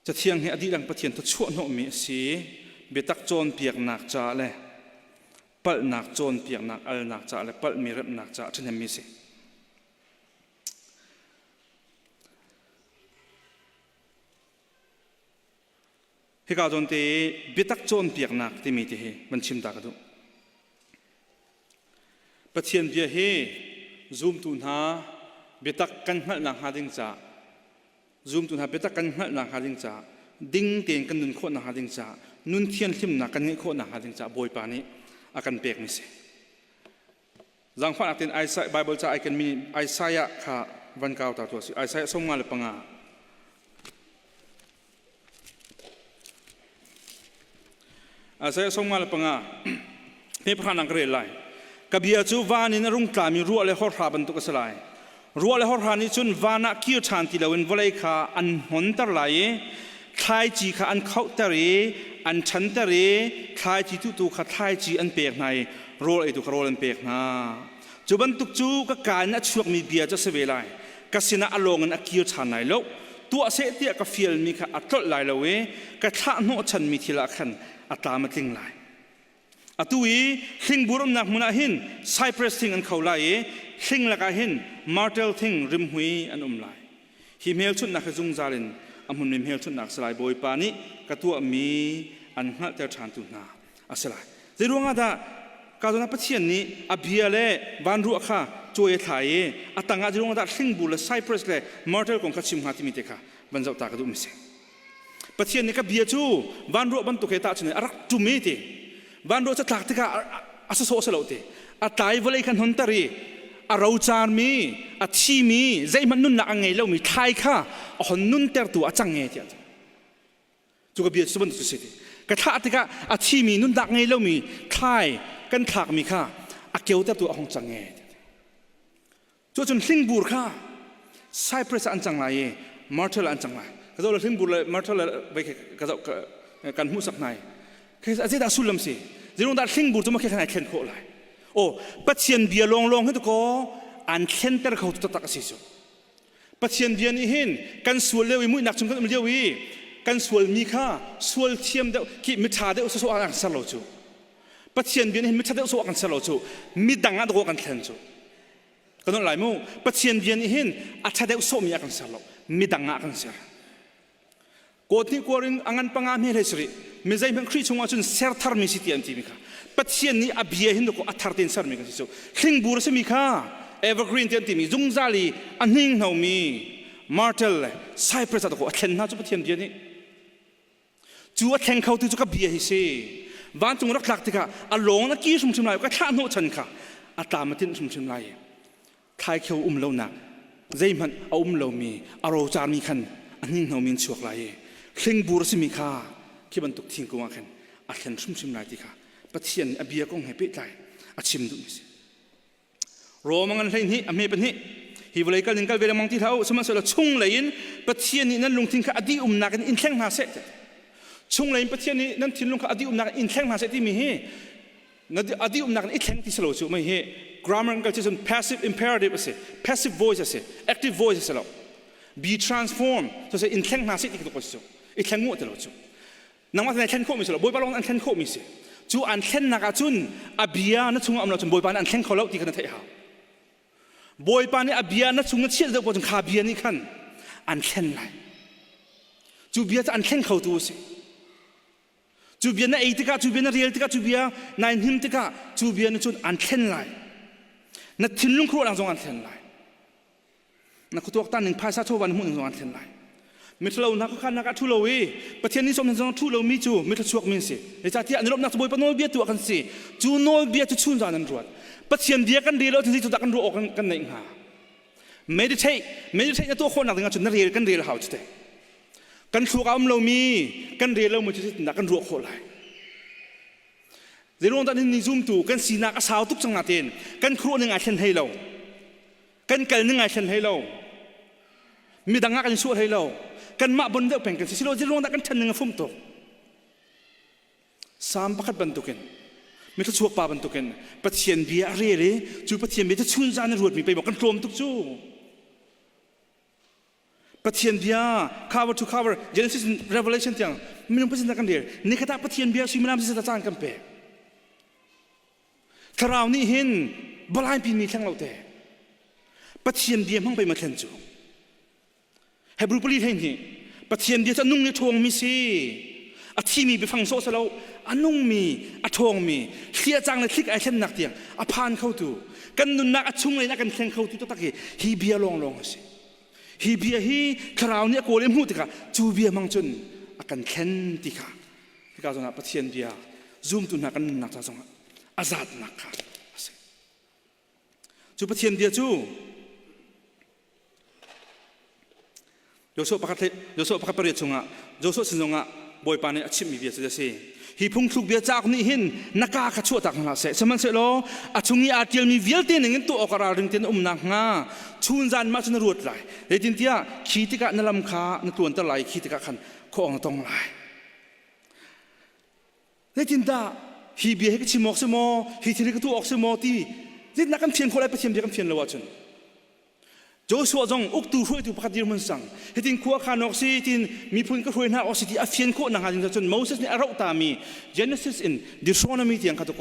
Speaker 1: Cathiang hi a dihlak Pathian thawchuah hnawhmi a si i biatak cawnpiaknak caah le palhnak cawnpiaknak alnak caah le palhmi remhnak caah a ṭhahnemmi a si. Hika zawn te i biatak cawnpiaknak timi te hi van chim ta ka duh. Pathian bia hi zumtu hna biatak kan hngalhnak hnga ding caah zumtu hna biatak kan hngalhnak hnga ding caah ding tein kan nun khawhnak hnga ding caah nun thianhlimnak kan ngeih khawhnak hnga ding caah Bawipa nih a kan pekmi si. Zaangfahnak tein Isaiah Bible ca ai kenmi Isaiah kha van kau ta tuah si. Isaiah 55. Isaiah 55 me pakhat nang ka rel lai. Ka bia cu van in a rung tlami ruah le horhra bantuk a si lai. Ruah le horhra nih cun van ah kir ṭhan ti loin vawlei kha an hnonter lai i thlaici kha an khohter i an ṭhanter i thlaici tuhtu kha thlaici an pek hna i rawl eitu kha rawl an pek hna. Cu bantuk cu ka kaa in a chuakmi bia cu a si ve lai. Ka sinah a lawng in a kir ṭhan lai lo. Tuah seh tiah ka fialmi kha a tlolh lai lo i ka thlah hnawhchanmi thil ah khan a tlam a tling lai. Atu i hlingbur umnak hmun ah hin cypress thing an kho lai i hling lakah hin myrtle thing rimhmui an um lai. Hi hmelchunhnak hi zungzal in a hmunmi hmelchunhnak a si lai. Bawipa nih ka tuahmi an hngalhter ṭhantu hna a si lai. Zei ruangah dah ka zawn ah Pathian nih a bia le vanruah kha cawi a thlai i a tangah zei ruangah dah hlingbur le cypress le myrtle kong kha chim hnga timi te kha van zoh ta ka duhmi si. Pathian nih ka bia cu vanruah bantuk he tahchun in a rak ṭum i ti vanruah cu tlak tikah a sawsawh si lo ti a tlai vawlei kha hnonter i a rocarmi a thimi zeihmanh nunnak a ngei lomi thlai kha a hon nuntertu a cang e tiah cu ka bia cu bantuk si ti ka thlah tikah a thimi nunnak ngei lomi thlai kan thlakmi kha a keutertu a hong cang e Cu cun hlingbur kha Cyprus ah an cang lai i Myrtle ah an cang lai. Ka zoh le hlingbur le Myrtle le vei ka zoh kan hmuhsak hna i khi zeidah sullam si? Zeirung dah hlingbur cu ma khi khan ai thlen khawh lai? Aw Pathian bia lawnglawng hi tukaw an thlenter kho tu taktak a si cu. Pathian bia nih hin kan sual lio i muihnak chung kan um lio i kan sualmi kha sual thiam deuh khi miṭha deuh sawsawh ah an ser lo cu. Pathian bia nih hin miṭha deuh sawh ah kan ser lo cu. Midang ah dawh kan thlen cu. Kan holh lai mu. Pathian bia nih hin a ṭha deuh sawhmi ah kan ser lo. Midang ah kan ser. Kawt nih kuar in a ngan panga hme hlei sarih. Mi zeihmanh Khrih chungah cun ser tharmi si ti an timi kha. Pathian nih a bia hin a thar tein sermi kan si cu. Hlingbur a simi kha evergreen ti an timi zungzal i a hninghnomi myrtle le cypress ah a thlen hna cu Pathian bia nih. Cu a thleng khotu cu ka bia hi si. Vancung rak tlak tikah a lawng na ki hrimhrim lai, ka thlah hnawh chan kha a tlam a tinh hrimhrim lai. Thlaikheu um lonak zeihmanh a um lomi a rocarmi khan a hninghnomi in chuak lai i hlingbur a simi kha khi bantuk thingkung ah khan a thlen hrimhrim lai ti kha. Pathian a bia kong he pehtlai a chim duhmi si. Rom ngan 12 a hme pahnih hi vawlei kal ning kal ve lengmang ti hlah u sihmanhsehlaw chunglei in Pathian nih nan lungthin kha a dih umnak in in thleng hna seh chunglei in Pathian nih nan thinlung kha a dih umnak in in thleng hna seh timi hi a dih umnak in i thleng ti si lo cu mei hi grammar kan kal cun passive imperative a si passive voice a si active voice a si lo be transformed so se in thleng hna seh ti ka si cu i thleng mu ti lo cu nangmah na thlen khawhmi si lo bawipa lawng an thlen khawhmi si cu an thlennak ah cun a bia na chungah um lo cun bawipa nih an thleng kho lo ti kha na theih hau bawipa nih a bia na chung na chiah deuh cun kha bia nih khan an thlen lai cu bia cu an thleng kho tu a si cu bia na ei tikah cu bia na rel tikah cu bia nai hnim tikah cu bia nih cun an thlen lai na thinlung khuaruahnak zong an thlen lai Na khuatuaktan ning phaisa chawva na hmuh ning zong an thlen lai. Mithalo hna khuakhannak ah ṭhu lo i Pathian nih sawm zong ṭhu lomi cu mithluachuak mi an si. Zeicahtiah an i lawmhnak cu Bawipa nawlbia tu ah kan si. Cu nawlbia cu chunzan an ruat. Pathian bia kan rel lo ahcun zeitindah kan ruah awk kan neih hnga? Meditate, meditate na tuah khawhnak ding ahcun na rel kan rel hau cu te. Kan thluak a um lomi, kan rel lomi cu zeitindah kan ruah khawh lai? Zeiruang dah ni zumtu kan sinak a sau tuk cang nain kan khuaruah ning ai thlen hlei lo. Kan kal ning ai thlen hlei lo. Midang ah kan i suah hlei lo. Kanmah bon deuh peng kan si. Silo zeiruang dah kan ṭhan ning a fum tuk. Salm pakhat bantukin mithluachuak pa bantukin Pathian bia a rel i cu Pathian bia cu chunzan a ruatmi pei maw kan tlawm tuk cu. Pathian bia cover to cover Genesis and Revelation tiang minung pasina kan rel nikhat ah Pathian bia suimilam si caan kan pek Thlarau nih hin balai pin mi thleng lo te Pathian bia hmang pei ma thlen cu Hebrew pali hlei hnih Pathian bia cu a nung i ṭhawng mi si a thimi biafang sawh salo a nungmi a ṭhawngmi thlia cang le thlik ai thlennak tiang a phan khotu kan nunnak a chung in a kan thleng khotu taktak hi hi bia lawnglawng a si hi bia hi thlarau nih a kawl i hmuh tikah cu bia hmang cun a kan thlen ti kha hika zawn ah Pathian bia zumtu hna kan nunnak ca zongah a zatnak kha a si cu Pathian bia cu Joshua pakhat Joshua pakhat pariat chungah Joshua sin zongah Bawipa nih a chimhmi bia cu a si. Hi phungthluk bia cauk nih hin na ka kha chuahtak hna hlah seh. Sihmanhsehlaw a chung i aa ṭialmi vialte ningin tuah awk a ralring tein umnak hnga chunzan mah cu na ruat lai. Zeitintiah khi tikah na lam kha na tluanter lai i khi tikah khan khuaawng na tong lai. Zeitindah hi bia hi ka chim awk si maw, hi thil hi ka tuah awk si maw ti zeitindah kan fian khawh lai Pathian bia kan fian lo ahcun. Joshua zong uktu hruaitu pakhat dirhmun sang hitin khua khan awk si tin miphun ka hruai hna awk si ti a fian khawh nakhnga ding cun Moses nih a roh tami Genesis in Deuteronomy tiang kha to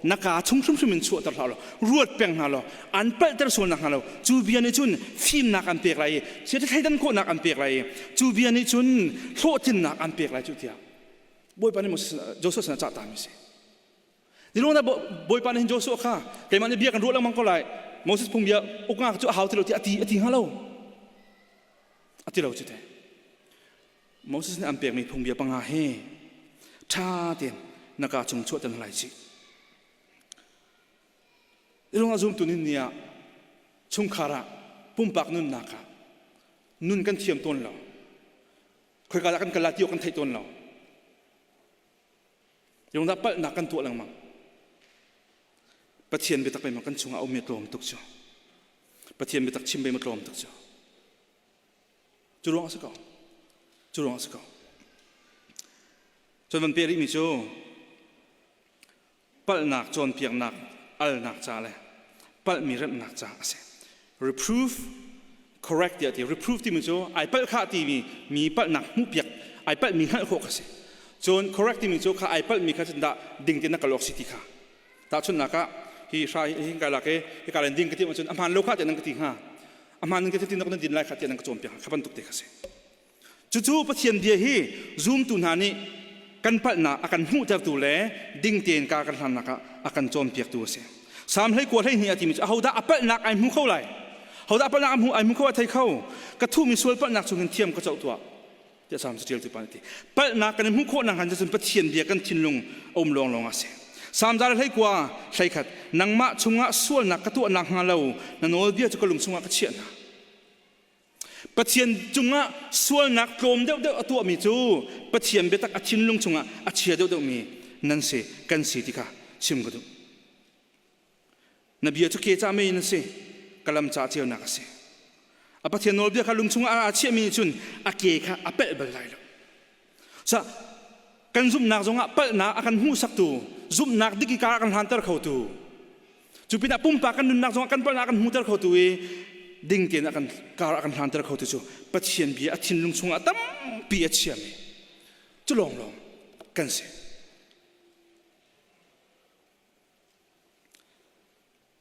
Speaker 1: na ka chung hrimhrim in chuahter hlah law ruat peng hna law an palhter sual nak hnga lo cu bia nih cun fimnak an pek lai i chiat thleidan khawhnak an pek lai i cu bia nih cun hlawhtlinnak an pek lai cu tiah Bawipa nih Moses Joshua sinah cah tami si Niluang Bawipa nih hin Joshua kha keimah nih bia kan ruah lengmang ko lai Moses phung bia uknak cu a hau ti lo ti a ti a ti hnga lo a ti lo cu te Moses nih an pekmi phung bia panga hi ṭha tein na ka chung chuahter hna lai ci Niluang ah zumtu nin ni ah chungkhar ah pumpak nunnak ah nun kan thiam tawn lo khoika dah kan kal lai ti awk kan theih tawn lo Yongdah palhnak kan tuah lengmang. Pathian biatak pei ma kan chungah a um i tlawm tuk cu. Pathian biatak chim pei ma tlawm tuk cu. Cu ruang a si ko. Cu ruang a si ko. Cun van pe rihmi cu palhnak cawnpiaknak alnak ca le palhmi remhnak ca a si. Reproof correct tiah ti reproof timi cu ai palh khah timi mi palhnak hmuhpiak ai palhmi hngalh khawh kha si. Cun correct timi cu kha ai palhmi kha cun dah ding tein na kal awk si ti kha. Tahchunhnak ah hi hra hi kai lak i hi ka len ding ka ti ahcun a hmaan lo kha tiah nan ka ti hnga. A hmaan ning ka ti nan din lai kha tiah nan ka cawnpiak hnga. Kha bantuk te kha si. Cucu Pathian bia hi zumtu hna nih kan palhnak a kan hmuhtertu le ding tein ka kan hlannak ah a kan cawnpiaktu a si. Salm 12 12 a timi cu ahodah a palhnak ai hmu kho lai? Hodah a palhnak a hmu ai hmu kho a thei kho? Ka thuhmi sual palhnak chungin thiam ka coh tuah. Tiah Salm caṭialtu pa nih a ti. Palhnak kan i hmuh khawh nakhnga cun Pathian bia kan thinlung a um lawnglawng a si. Salm 121 hleikhat nangmah chungah sualnak ka tuah nakhnga lo na nawlbia cu ka lung chungah ka chiah hna. Pathian cungah sualnak tlawm deuhdeuh a tuahmi cu Pathian biatak a thinlung chungah a chia deuhdeuhmi nan si kan si ti kha chim ka duh. Na bia cu ke ca mei na si, ka lam ca ceunak a si. A Pathian nawlbia kha lung chungah a chiahmi nih cun a ke kha a pelh bal lai lo. Sa kan zumhnak zongah palhnak a kan hmuhsaktu, zumhnak dik i kar a kan hlanter khotu, cu pinah pumpak kan nunnak zongah kan palhnak a kan hmuhter khotu i ding tein a kan kar a kan hlanter khotu cu Pathian bia a thinlung chungah tampi a chiami cu lawnglawng kan si.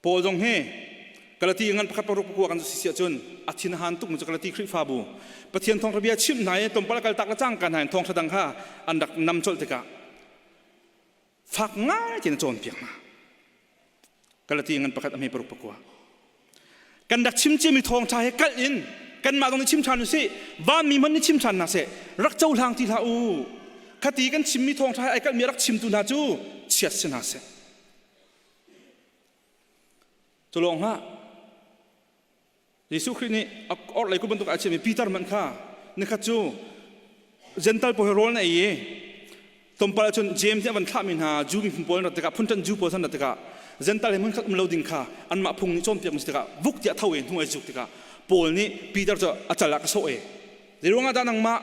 Speaker 1: Paul zong hi Galati ngan pakhat paruk pakua kan si siah cun a thin a han tuk mu cu Galati Khrihfabu Pathian thawngtha bia chimh hna i tlawmpal a kal tak le cangka hna in thawngtha dang kha an rak nam colh tikah fak ngai tein a cawnpiak hna. Galati ngan pakhat a hme paruk pakua. Kan rak chim ciami thawngtha he kalh in kanmah zong nih chim ṭhan usih vanmi hmanh nih chim ṭhan hna seh rak cohlang ti hlah u khati kan chimmi thawngtha he ai kalhmi a rak chimtu hna cu chiat si hna seh. Cu lawng hlah Jesuh Khrih nih a orhlei kut bantuk a chiahmi Peter hmanh kha nikhat cu Gentle pawl he rawl na ei i tlawmpal ahcun James nih a van thlahmi hna Jew miphun pawl an rat tikah phunṭanh Jew pawl an rat tikah Gentle he hmunkhat um lo ding kha anmah phung nih cawnpiak mi si tikah vuk tiah tho i hnu ai zuk tikah Paul nih Peter cu a cal ah ka sawh i zeiruangah dah nangmah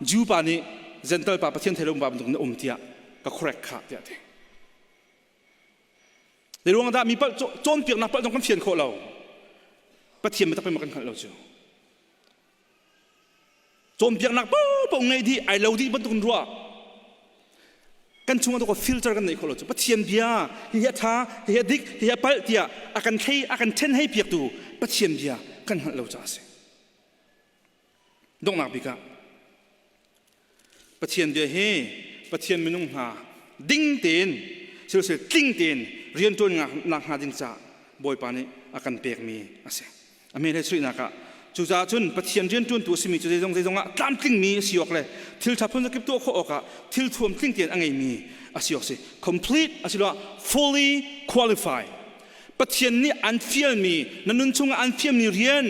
Speaker 1: Jew pa nih Gentle pa Pathian thei lo pa bantuk na um tiah ka correct kha tiah a ti. Zeiruang dah mi palh cawnpiaknak palh zong kan fian khawh lo. Pathian biatak pei kan hngalh lo cu. Cawnpiaknak paohpaoh ngei dih, ai lo dih bantuk in ruah. Kan chungah tu filter kan neih khawh lo cu. Pathian bia hi a ṭha, hi a dik, hi a palh tiah a kan thlei, a kan ṭhen hei piaktu Pathian bia kan hngalh lo caah a si. Donghnak bik ah Pathian bia hi Pathian minung hna ding tein silosel tling tein rianṭuan nak hnga ding caah Bawipa nih a kan pekmi a si. A hme le suihnak ah cucaah cun Pathian rianṭuantu a simi cu zeizong zeizong ah tlamtlingmi a si awk le thil ṭha phun zakip tuah khawh awkah thil thuam tling tein a ngeimi a si awk si. Complete asiloah fully qualified. Pathian nih an fialmi na nun chungah an fialmi rian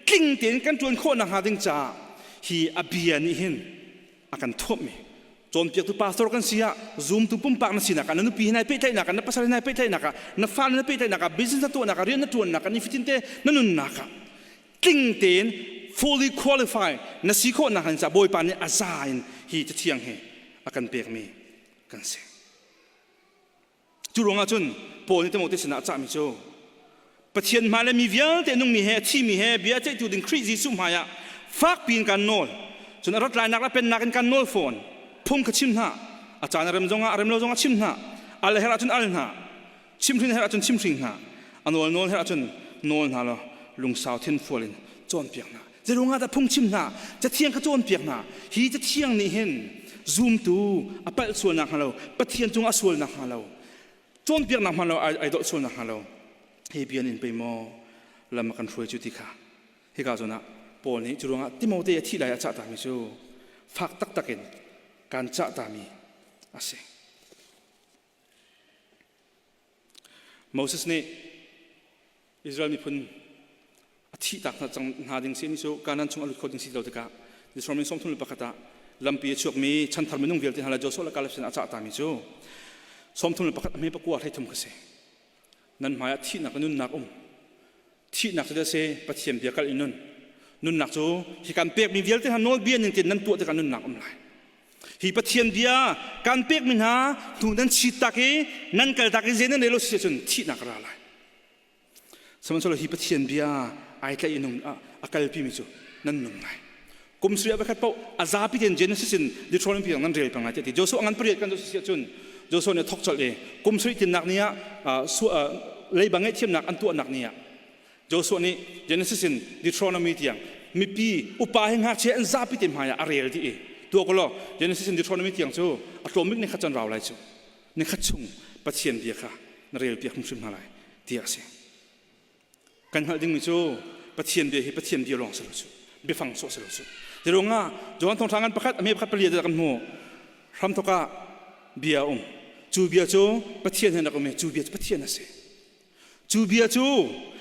Speaker 1: tling tein kan ṭuan khawh nakhnga ding caah hi a bia nih hin a kan thuamhmi cawnpiaktu pastor kan si ah zumtu pumpak na sinak ah na nupi he nai pehtlaihnak ah na pasal he nai pehtlaihnak ah na fale na pehtlaihnak ah business na tuahnak ah rian na ṭuannak ah nifatin te na nunnak ah tling tein fully qualified na si khawh nak caah Bawipa nih a za in hi cathiang hi a kan pekmi kan si. Cu ruangah cun Paul nih Timote sinah a cahmi cu Pathian hmai le mi vialte nungmi he a thimi he bia ceihtu ding Khrih Jesuh hmaiah fakpi in kan nawl. Cun a rat lainak le pennak in kan nawl fawn. Phung kha chim hna. A caan a rem zongah a rem lo zongah chim hna. Al a herh ahcun al hna. Chimhrin a herh ahcun chimhring hna. A nawl nawl herh ahcun nawl hna law lungsau thinfual in cawnpiak hna. Zeiruangah dah phung chim hna? Cathiang kha cawnpiak hna. Hi cathiang nih hin zumtu a palh sual nakhnga lo, Pathian cungah a sual nakhnga lo, cawnpiaknak hman lo ai dolh sual nakhnga lo, hi bia in pei maw lam a kan hruai cu ti kha hika zawn ah Paul nih cu ruangah Timote a thih lai a cah tami cu fak taktak in kan cah tami a si. Moses nih Israel miphun a thihtak hna cang hna ding si ni cu Kanaan chung a lut kho ding si lo tikah Deuteronomy 31 ah lampi a chuakmi chanthar minung vialte hna le Joshua le Caleb sinah a cahtami cu 31 a hme pakua hleithum kha si nan hmai ah thihnak le nunnak um thihnak cu si Pathian bia kal in nun nunnak cu hi kan pekmi vialte hna nawlbia ning tein nan tuah tikah nunnak um lai hi Pathian bia kan pekmi hna hnu nan chit tak i nan kal tak i zei nan rel lo si cun thihnak a ra lai Sihmanhsehlaw hi Pathian bia ai tlaih in a kalpimi cu nan nung ngai. Kum sui a pakhat paoh a zapi tein Genesis in Deuteronomy tiang nan rel peng lai tiah ti. Joshua ngan pariat kan si ahcun Joshua nih a thok colh i kum sui tinnak ni ah leiba ngaihthiamnak an tuahnak ni ah Joshua nih Genesis in Deuteronomy tiang mipi upa he ngakchia an zapi te hmai ah a rel dih i tuah ko law Genesis in Deuteronomy tiang cu a tlawm bik ni khat can rau lai cu. Nikhat chung Pathian bia kha na relpiak hrimhrim hna lai tiah a si. Kan hngalh dingmi cu Pathian bia hi Pathian bia lawng si lo cu biafang sawh si lo cu. Ruangah Johan thawngṭha ngan pakhat a hme pakhat pali kan hmu. Hramthok ah bia a um. Cu bia cu Pathian he rak um i cu bia cu Pathian a si. Cu bia cu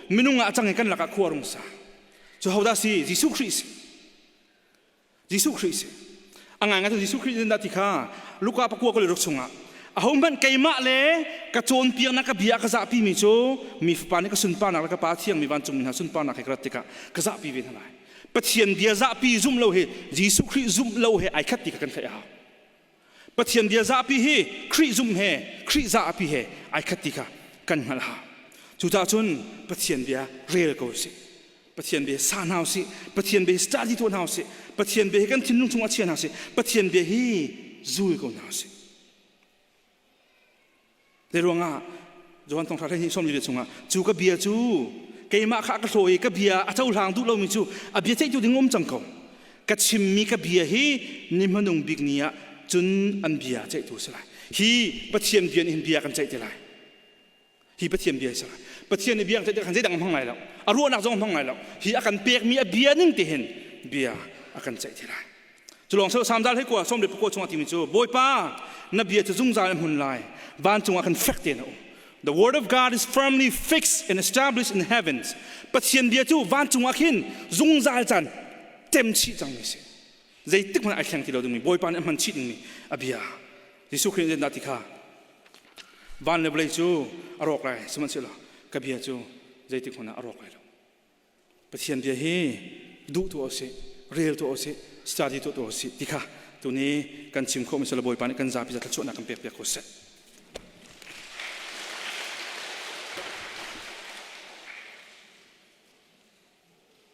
Speaker 1: minung ah a cang i kan lakah khua rung sa. Cu hodah si? Jesuh Khrih si. Jesuh Khrih si. A ngaingai cu Jesuh Khrih dah ti kha Luka pakua kul ruk chungah Ahohmanh keimah le ka cawnpiaknak ka bia a ka zahpimi cu mi Fapa nih ka sunparnak le ka Pa thiangmi vancungmi hna sunparnak he ka rat tikah ka zahpi ve hna lai. Pathian bia zahpi zumh lo hi Jesuh Khrih zumh lo he ai khat ti kha kan theih a hau. Pathian bia zahpi hi Khrih zumh he Khrih zahpi he ai khat ti kha kan hngalh a hau. Cucaah cun Pathian bia rel ko usih. Pathian bia sa hna usih. Pathian bia study tuah hna usih. Pathian bia hi kan thinlung chungah chia hna usih. Pathian bia hi zul ko hna usih. Zei ruangah Johan thawngṭha 12 sawmli chungah cu ka bia cu keimah kha ka hlaw i ka bia a cohlang duh lomi cu a bia ceihtu ding um cang ko. Ka chimmi ka bia hi ni hmanung bik ni ah cun an bia ceihtu a si lai. Hi Pathian bia nih hin bia kan ceih te lai. Hi Pathian bia si lai. Pathian nih bia kan ceih tikah zeidang a hmang lai lo. A ruahnak zong a hmang lai lo. Hi a kan pekmi a bia ning te hin bia a kan ceih te lai. Cu lawng silo Samdal hei kua 19 chungah timi cu Bawipa na bia cu zungzal in hmun lai vancung ah khan fek tein a um. The word of God is firmly fixed and established in heavens. Pathian bia cu vancung ah khin zungzal caan tem chih cangmi si. Zeitik hmanh ai thleng ti lo dingmi Bawipa nih a hman chih dingmi a bia. Jesuh Khrih nih ti kha van le vawlei cu a rawk lai sihmanhsehlaw ka bia cu zeitik hmanh ah a rawk lai lo. Pathian bia hi duh tuah usih, rel tuah usih, study tuah tuah usih ti kha tuni kan chim khawhmi sila Bawipa nih kan zapi za thluachuahnak kan pek piak ko seh.